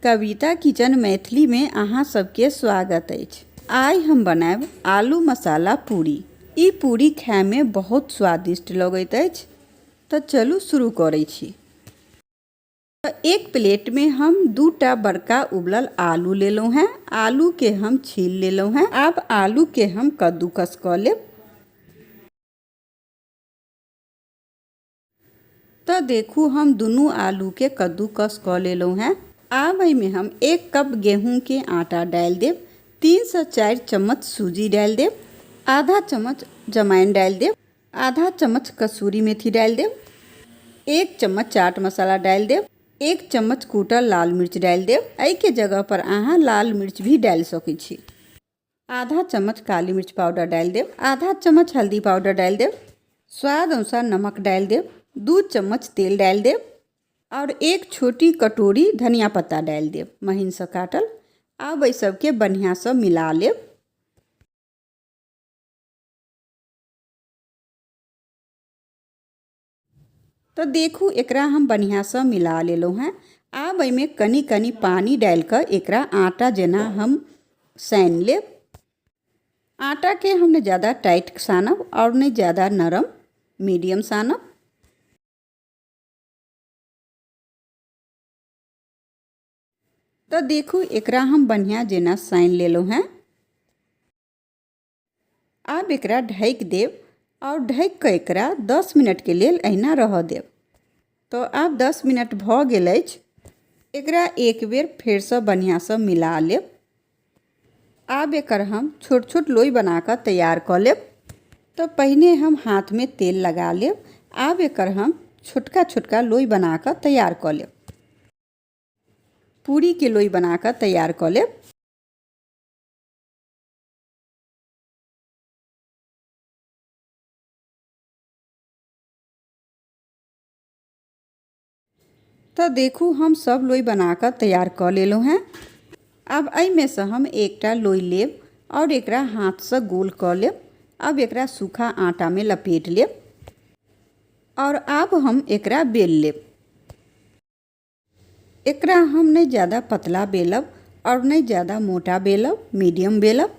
कविता kitchen Maithili में अहाँ सबके स्वागत अछि। आइ हम बनायब आलू मसाला पूरी। ई पूरी खाय में बहुत स्वादिष्ट लगैत अछि। तऽ चलू शुरू करै छी। तऽ एक प्लेट में हम 2टा बड़का उबलल आलू लेलहुँ हैं। आलू के हम छील लेलहुँ हैं। आब आलू के हम कद्दूकस कऽ लेब। तऽ देखू हम दुनू आलूके कद्दूकस कऽ लेलहुँ हेँ। आब एहिमे हम 1 कप गेहूँके आटा डालि देब, 3 सँ 4 चम्मच सूजी डालि देब, आधा चम्मच जमाइन डालि देब, आधा चम्मच कसूरी मेथी डालि देब, 1 चम्मच चाट मसाला डालि देब, 1 चम्मच कूटल लाल मिर्च डालि देब। एहिके जगह पर अहाँ लाल मिर्च भी डालि सकै छी। आधा चम्मच काली मिर्च पाउडर डालि देब, आधा चम्मच हल्दी पाउडर डालि देब, स्वाद अनुसार नमक डालि देब, 2 चम्मच तेल डालि देब और 1 छोटी कटोरी धनिया पत्ता डालि देब महीनसँ काटल। आब एहि सबके बढ़िआँसँ मिला लेब। तऽ देखू एकरा हम बढ़िआँसँ मिला लेलहुँ हेँ। आब एहिमे कनि कनि पानि डालि कऽ एकरा आटा जेना हम सानि लेब। आटाके हम नहि ज्यादा टाइट सानब आओर नहि ज्यादा नरम, मीडियम सानब। तऽ देखू एकरा हम बढ़िआँ जेना सानि लेलहुँ हेँ। आब एकरा ढकि देब आओर ढकि कऽ एकरा 10 मिनटके लेल अहिना रहऽ देब। तऽ आब 10 मिनट भऽ गेल अछि। एकरा एक बेर फेरसँ बढ़िआँसँ मिला लेब। आब एकर हम छोट छोट लोइ बना कऽ तैयार कऽ लेब। तऽ पहिने हम हाथमे तेल लगा लेब। आब एकर हम छोटका छोटका लोइ बना कऽ तैयार कऽ लेब। पूरीके लोइ बना कऽ तैयार कऽ लेब। तऽ देखू हम सब लोइ बना कऽ तैयार कऽ लेलहुँ हेँ। आब एहिमेसँ हम एकटा लोइ लेब आओर एकरा हाथसँ गोल कऽ लेब। आब एकरा सूखा आटामे लपेट लेब आओर आब हम एकरा बेल लेब। एकरा हम नहि ज्यादा पतला बेलब आओर नहि ज्यादा मोटा बेलब, मीडियम बेलब।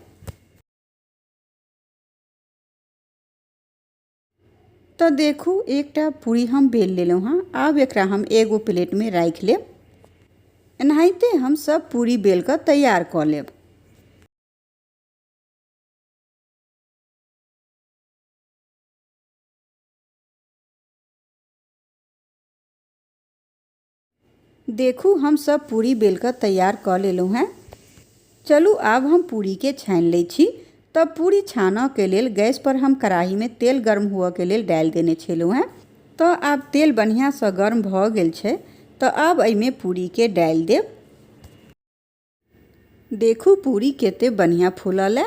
तऽ देखू एकटा पूरी हम बेल लेलहुँ हँ। आब एकरा हम एगो प्लेटमे राखि लेब। एनाहिते हम सब पूरी बेल कऽ तैयार कऽ लेब। देखू हम सब पूरी बेल कऽ तैयार कऽ लेलहुँ हेँ। चलू आब हम पूरीके छानि लै छी। तऽ पूरी छानऽके लेल गैसपर हम कड़ाहीमे तेल गर्म हुअके लेल डालि देने छलहुँ हेँ। तऽ आब तेल बढ़िआँसँ गर्म भऽ गेल छै। तऽ आब एहिमे पूरीके डालि देब। देखू पूरी कते बढ़िआँ फूलल है।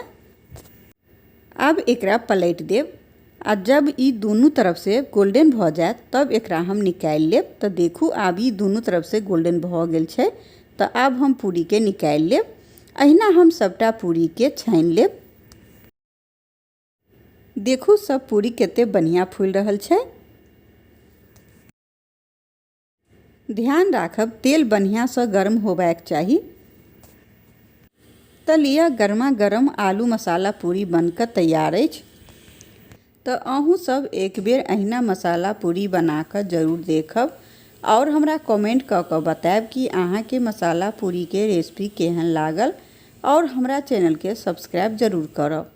आब एकरा पलटि देब आ जब ई दुनू तरफसँ गोल्डन भऽ जायत तब एकरा हम निकालि लेब। तऽ देखू आब ई दुनू तरफसँ गोल्डन भऽ गेल छै। तऽ आब हम पूरीके निकालि लेब। अहिना हम सबटा पूरीके छानि लेब। देखू सब पूरी कते बढ़िआँ फूलि रहल छै। ध्यान राखब तेल बढ़िआँसँ गर्म होबाक चाही। तऽ लिअ गरमा गरम आलू मसाला पूरी बनि कऽ तैयार अछि। तऽ अहूँ सब एक बेर अहिना मसाला पूरी बना कऽ जरूर देखब आओर हमरा कमेंट कऽ कऽ बतायब कि अहाँके मसाला पूरीके रेसिपी केहन लागल आओर हमरा चैनलके सब्सक्राइब जरूर करब।